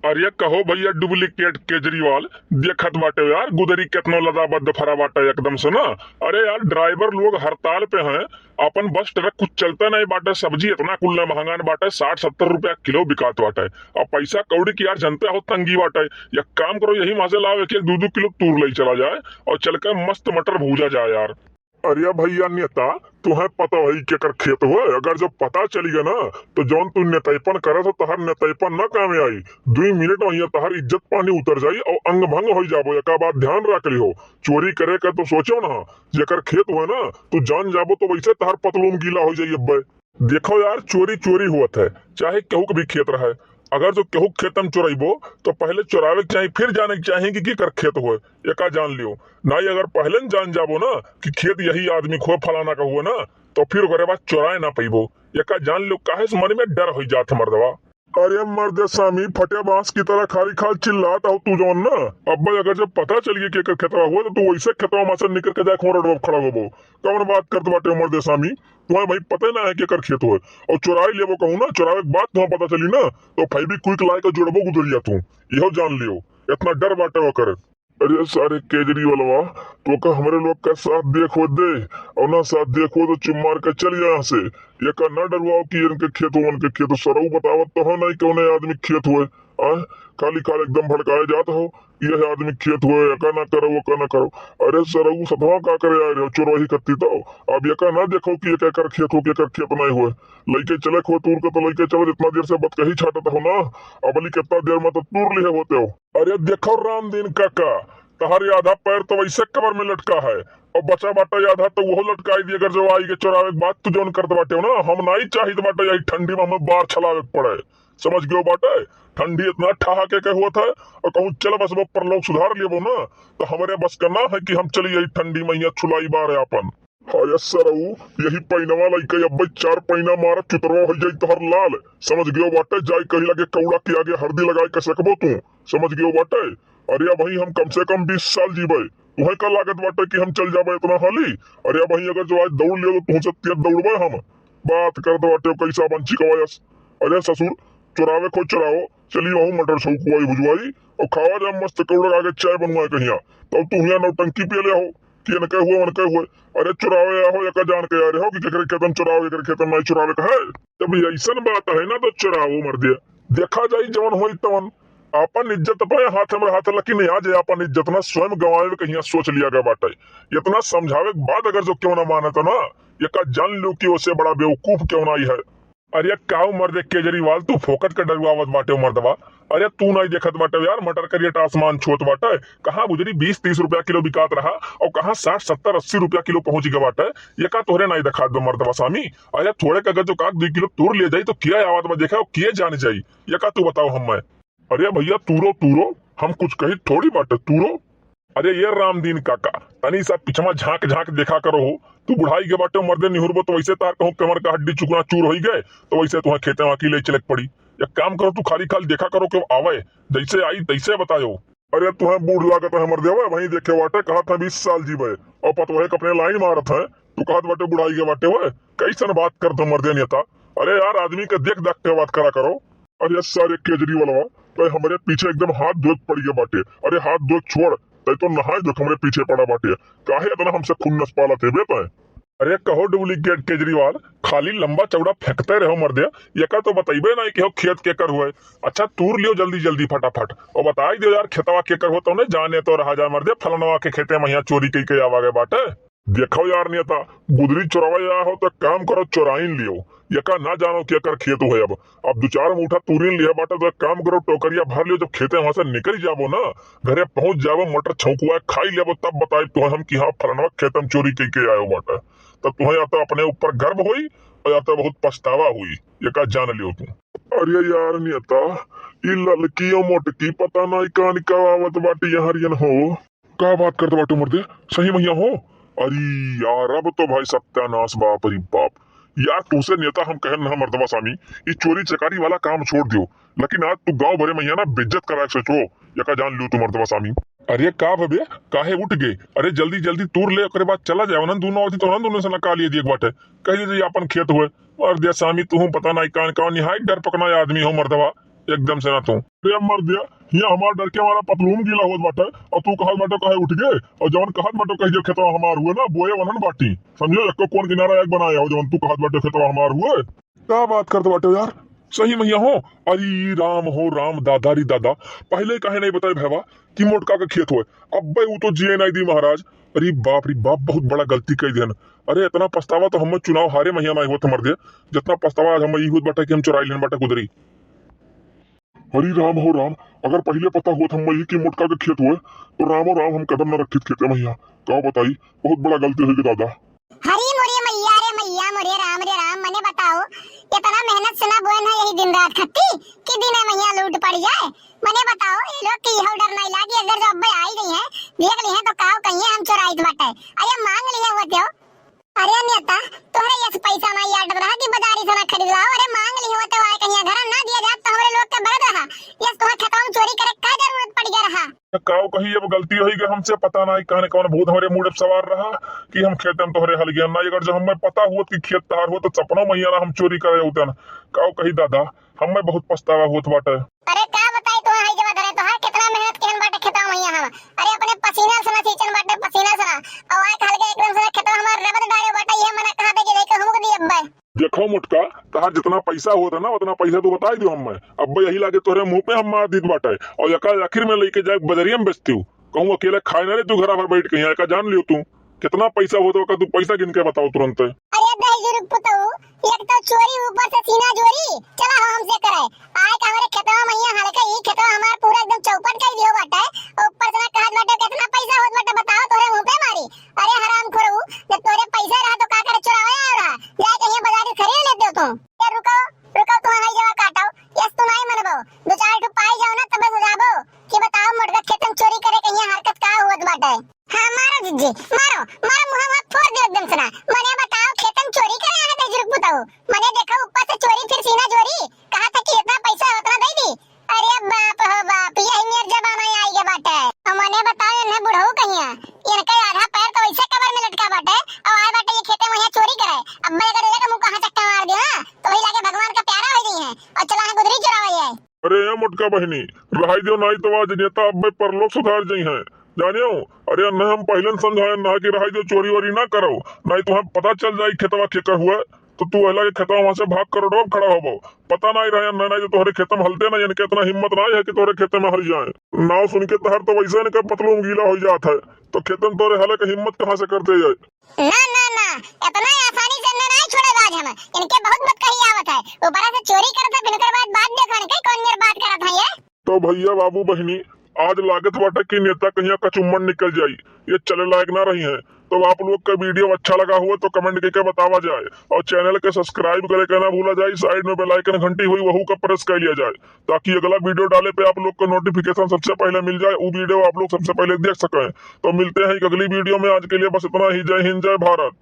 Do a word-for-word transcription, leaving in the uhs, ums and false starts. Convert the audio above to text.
अरे कहो भइया, डुप्लीकेट केजरीवाल, देखत बाटे यार, गुदरी केतनो लदाबद्द फरा बाटे एकदम से ना। अरे यार, ड्राइवर लोग हड़ताल पे हैं, अपन बस ट्रक कुछ चलता नहीं बाटे, सब्जी इतना कुल्ला महंगान बाटे, साठ सत्तर रुपया किलो बिकात बाटे। अब पैसा कौड़ी की यार जनता हो तंगी बाटे, एक काम करो, यही माँ से लाओ, एक एक दो दो किलो तूर ले चला जाए और चल के मस्त मटर भूजा जाए यार। अरे भइया नेता, तुहें पता होई केकर खेत होए? अगर जब पता चली गया ना, तो जौन तू नेतैपन करत हो, तहर नेतैपन ना कामे आई। दुई मिनट में तहर इज्जत पानी उतर जाई और अंग भंग होई जाबो। एका बात ध्यान रख लिहो, चोरी करे का तो सोचो ना, जेकर खेत होए ना, तू जान जाबो तो वैसे तहर पतलून गीला हो जाई अब्बे। देखो यार, चोरी चोरी होत है, चाहे केहू के भी खेत रहे। अगर जो केहू के खेत में चोरइबो, तो पहले चोरावे के चाही, फिर जाने के चाही कि केकर खेत होए। एका जान लियो, नाई अगर पहले न जान जाबो ना कि खेत यही आदमी के होए, फलाना का हुए ना, तो फिर ओकरे बाद चोराए ना पइबो। एका जान लियो, काहे से मन में डर होई जात है मर्दवा। अरे मर्दे सामी, फटे बांस की तरह खाली खाल चिल्लात हो तू जौन ना। अब्बे अगर जब पता चल गया कि एकर खेतवा हुआ, तो तू वैसे खेतवा में से निकल के जाके रोडवा पे खड़ा होबो। कौन बात करत बाटे मर्दे सामी? तुम्हें भाई पता ना है कि एकर खेत होए, और चोराई लेबो कहूँ ना, चोरावे के बाद तुम्हें पता चली ना, तो फेविक्विक लाए के जोड़बो गुदरिया तू। इहो जान लियो, इतना डर बाटे ओकर। अरे सारे केजरीवालवा, तोका हमरे लोग का साथ देखो दे, और ना साथ देखो तो चुप मार के चल जा यहाँ से। एका ना डरवाओ कि इनके खेत हो, उनके खेत हो। सरऊ बतावत तो हो नहीं कौने आदमी खेत हुए। आ? खाली खाल एकदम भड़काए जात हो, यह आदमी खेत हुए, एका ना करो, ओका ना करो। अरे सरऊ सतवा का करे आए रहो चोरवाही कत्ती तो। अब एका ना देखो कि एक एकर खेत हो, कि एकर खेत नहीं हुए। लइके चले खो तूर के तो लइके चलो, जितना देर से बतकही छाटत हो ना, अबली कितना देर में तो तूर लिहे होते हो। अरे देखो रामदीन काका, तहर आधा पैर तो वैसे कबर में लटका है, और बचा बाटा आधा तो वो लटकाई दिए। अगर जो आई के चोरावे के बात तू जौन करत बाटे हो ना, हम नाई चाहित बाटे यही ठंडी में हमें बार छलावे के पड़े, समझ गयो बाटे? ठंडी इतना ठहाके के हुआ था, और कहूँ चल बस वो परलोक सुधार लेबो ना, तो हमारे बस का ना है कि हम चली यही ठंडी में यहाँ छुलाई बार है अपन। अरे सरऊ, यही पैनवा लइके अब्बे चार पैना मारब, चुतरवा हो जाई तोहर लाल। समझ गयो बाटे, जाई कही लगे कौड़ा के आगे हरदी लगाए के सकबो तू। समझ गयो बाटे? अरे अबही हम कम से कम बीस साल जीबे। तुहे का लागत बाटे कि हम चल जाबे इतना हाली? अरे अबही अगर जो आज दौड़ लियो तो तुहसे तेज दौड़बे हम। बात करत बाटे कैसा बंची कवायस। अरे ससुर, चुरावे खो चुराओ, चली वहू मटर छौकुआई भुजवाई और खावा जा मस्त कौड़ा आगे चाय बनवाए कहिया। तब तू हिया नौटंकी पिए ले हो कि इनके हुए, उनके हुए। अरे चुरावे आहो, एका जान के आ रहे हो कि केकरे खेतन चुरावे, केकरे खेतन नहीं चुरावे का है। जब ऐसन बात है ना तो चुराओ मर दिया, देखा जाई जवन होई तवन। आपन इज्जत अपने हाथ में रहा था, लेकिन आज आपन इज्जत ना स्वयं गंवावे के हिया सोच लिया गया बाटे। इतना समझावे के बाद अगर जो क्यों ना माने तो ना, एका जान लो कि ओसे बड़ा बेवकूफ क्यों ना ही है। अरे काऊ मर्दे केजरीवाल, तू फोकट के डरुआवत बाटे हो मर्दवा। अरे तू नाई देखत बाटे यार, मटर का रेट आसमान छुअत बाटे। कहाँ बुजरी बीस तीस रुपया किलो बिकात रहा और कहाँ साठ सत्तर अस्सी रुपया किलो पहुंच गया बाटे। एका तोहरे नाई देखात बा मर्दवा सामी। अरे थोड़े का अगर जो काक दुई किलो तूर ले जाई तो किया आवत बा देखे और किया जान जाई। एका तू बताओ हम मैं। अरे भइया तूरो तूरो, हम कुछ कही थोड़ी बाटे तूरो। अरे ये रामदीन काका, तनी सा पिछवा झांक झांक देखा करो हो। तू बुढ़ाई के बाटे मर्दे निहुरबो तो वैसे तार कहूँ कमर का हड्डी चुकना चूर होई गए, तो वैसे तुहे खेते में अकेले चलक पड़ी। एक काम करो, तू खाली खाल देखा करो क्यों आवे, जैसे आई तैसे बतायो। अरे तुहे बूढ़ लागत है मर्दे, वह वहीं देखे बाटे, कहत है बीस साल जीवे और पतवहे के अपने लाइन मारत है, तू कहत बाटे बुढ़ाई के बाटे। वह कैसन बात करत है मर्दे नेता? अरे यार आदमी के देख देख के बात करा करो। अरे सारे केजरीवालवा, तो हमरे पीछे एकदम हाथ धोए के पड़ गया बाटे। अरे हाथ धोए के छोड़, तै तो नहाए धोए के हमरे पीछे पड़ा बाटे। काहे इतना हमसे खुन्नस पालत है बे तै? अरे कहो डुप्लीकेट केजरीवाल, खाली लंबा चौड़ा फेंकते रहो मर्दे, एका तो बतइबे नहीं कि हो खेत केकर हुए। अच्छा तूर लियो जल्दी जल्दी फटाफट और बताई दियो यार खेतवा केकर हो, तौने जाने तो रहा जाए मर्दे, फलनवा के खेते में यहाँ चोरी कई के आवा गए बाटे। देखो यार नेता, गुदरी चोरावा आया हो तो काम करो चोराइन लियो, एका ना जानो कि एकर खेत है। अब अब दो चार मुठा तूरिन लिया बाटे तो एक काम करो, टोकरिया भर लियो, जब खेते वहां से निकल जाबो ना, घरे पहुंच जाबो, मटर छौंकुआ खाई लेबो, तब बताई तो हम कि हाँ फलनवा खेत में चोरी कई के आयो बाटे। तब तुम्हें या तो अपने ऊपर गर्व होई और या तो बहुत पछतावा हुई, एका जान लियो तू। अरे यार नेता, ई ललकी और मोटकी पता नहीं कान का आवत बाटे यहाँ रियन हो। का बात करत बाटे मर्दे, सही में यहाँ हो? अरे यार, अब तो भाई सत्यानाश, बाप रे बाप। यार, तुसे नेता हम कहन ना मर्दवा सामी, ई चोरी चकारी वाला काम छोड़ दियो, लेकिन आज तू गांव भरे में यहाँ ना बेइज्जत कराए के सोचो, एका जान लियो तू मर्दवा सामी। अरे का भबे, काहे उठ गए? अरे जल्दी जल्दी तूर ले, ओकरे बाद चला जाए, उन्हन दोनों अवधि तो उन्हन दोनों से नका लिए दिए बाटे, कह दीजिए अपन खेत हुए। मर्दे सामी, तू पता नहीं कान का निहाय डर पकना आदमी हो मर्दवा, एकदम से ना तू। अरे मर दिया, हियाँ हमार डर के हमारा पतलून गीला होत बाटे, और तू कहत बाटे कहे उठ गए, और जवन कहत बाटे कहे जो खेतवा हमार हुए ना, बोए वनन बाटी, समझो, एको कोन किनारा एक बनाया हो, जवन तू कहत बाटे खेतवा हमार हुए। का बात करत बाटे यार, सही महिया हो। अरे राम हो राम, दादा री दादा, पहले काहे नहीं बताए भैवा कि मोटका के खेत होए? अब्बे ऊ तो जिए नहीं दी महाराज। अरे बाप रे बाप, बहुत बड़ा गलती कई देन। अरे इतना पछतावा तो हम चुनाव हारे महिया नहीं होत मर दे, जितना पछतावा आज हम ई होत बाटे कि हम चुराई लेन बाटे कुदरी। हरी राम हो राम, अगर पहिले पता होत हम मई कि मोटका के खेत होए, तो रामो राम हम कदम न रखित खेते मैया। का बताई, बहुत बड़ा गलती होई गे दादा। हरी मोरे मैया रे मैया, मोरे राम रे राम, मने बताओ, इतना मेहनत से ना बोए ना यही दिन रात खत्ती, कि दिन है मैया लूट पड़ जाए। मने बताओ, ये लोग के इहो डर नहीं लागी, अगर जो अब्बे आई गई है, देख ली है तो काव कहिए हम चोराइत बाटे। अरे मांग ली है वो त्यो। अरे नेता, तोहरे यस पैसा ना याद रहा कि बाजारी से ना खरीद लाओ। अरे मांग ली हो तो आए कहिया घर ना दिया जात तो हमरे लोग के बरद रहा। यस तोहरे खेतवा में चोरी करे का जरूरत पड़ गया रहा? तो काव कही अब गलती होई गई हमसे, पता ना काने कौन भूत हमरे मूड पे सवार रहा कि हम खेते में तोहरे हल गया ना। अगर जो हमें पता हुआ कि खेत तहार हुआ तो सपनों मैया ना हम चोरी करे उतन। काव कही दादा, हमें बहुत पछतावा होत बाटे। अरे का बताई तोहार हई जवा धरे, तोहार कितना मेहनत केहन बाटे खेतवा मैया हम। अरे अपने पसीना से ना सींचन बाटे, पसीना से ना। और आए कहल के एकदम से खेतवा हमार रबद डारे बाटे, ये मना कहा दे कि नहीं कहूँ कि दी अब्बे। देखो मोटका, तहार जितना पैसा होत है ना, उतना पैसा तू बताई दियो हमें। अब्बे यही लागे तोहरे मुंह पे हम मार दीत बाटे। और एका आखिर में लेके जाए बजरिया में बेचती हूँ। कहूँ अकेले खाए ना रे तू घरा भर बैठ के, यहाँ का जान लियो तू। कितना पैसा होत है, ओका तू पैसा गिन के बताओ तुरंत। अरे दहिजरू के पुतऊ, एक तो चोरी ऊपर से सीना जोरी, चला हो हमसे करे। आए का हमरे खेतवा मैया हल्का ही खेतवा हमार पूरा एकदम चौपट कर दियो बाटे। ऊपर से ना कहत बाटे कितना पैसा होत बाटे बताओ तोरे मुंह पे मारी। अरे हराम खोरू, जब तोरे पैसा रहा तो का करे चोरावे आयो रहा? जाए कहिया बाजार से खरीद लेते हो तुम। ये रुको, रुको तू हई जवा काटो, यस तू नहीं मनबो। दो चार ठो पाई जाओ ना तबे बुझाबो कि बताओ मोटका खेतन चोरी करे कहिया हरकत का होत बाटे। हाँ, मारो जिज्जी, मारो, मारो, मुँह वहाँ फोड़ दे एकदम से ना। मने बताओ, खेतन चोरी करे आए थे जुर्ग पुताऊ। मने देखो, ऊपर से चोरी, फिर सीना जोरी। कहा था कि इतना पैसा है, उतना दे दी। अरे बाप हो बाप, यही मेर जमाना आई गया बाटे। अब मने बताओ, इन्हें बुढ़ऊ कहिया, इनका आधा पैर तो वैसे कबर में लटका बाटे, और आए बाटे ये खेते में यहाँ चोरी करे। अब मैं अगर इनका मुँह कहाँ चक्का मार दिया ना, तो वही लागे भगवान का प्यारा हो गई है, और चला है गुदरी चुरावा ये। अरे ए मोटका बहिनी, रहाई दियो, नाई तो आज नेता अब्बे परलोक सुधार जई हैं, जानियो। अरे अन्ने हम पहिलन समझाए ना कि रहाई दियो, चोरी वोरी ना करो, नाई तो हम पता चल जाई खेतवा केकर हुआ, तो तू अहला के खेतवा वहां से भाग करोड़वा खड़ा होबो। पता नाई रहे अन्ने, नाई तो तोहरे खेत में हलते ना, इनके इतना हिम्मत नाई है कि तोहरे खेत में हल जाए। नाव सुन के तहर तो वैसे इनका पतलून गीला हो जात है, तो खेत में तोहरे हले के हिम्मत कहाँ से करते जाए? ना, ना, ना, इतना आसानी से इन्हें नहीं छोड़ेगा आज हम। इनके बहुत बतकही आवत है। ऊपर से चोरी करत है, फिर ओकर बाद बात देखो इनके कौन मेर बात करत है ये। तो भैया, बाबू, बहिनी, आज लागत बाटे कि नेता कहिया कचुम्मन निकल जाई, ये चले लायक ना रही है। तो आप लोग का वीडियो अच्छा लगा हुआ तो कमेंट करके बतावा जाए, और चैनल के सब्सक्राइब करे के ना भूला जाए, साइड में बेल आइकन घंटी हुई वहू का प्रेस कर लिया जाए, ताकि अगला वीडियो डाले पे आप लोग को नोटिफिकेशन सबसे पहले मिल जाए, वो वीडियो आप लोग सबसे पहले देख सकें। तो मिलते हैं एक अगली वीडियो में, आज के लिए बस इतना ही। जय हिंद, जय भारत।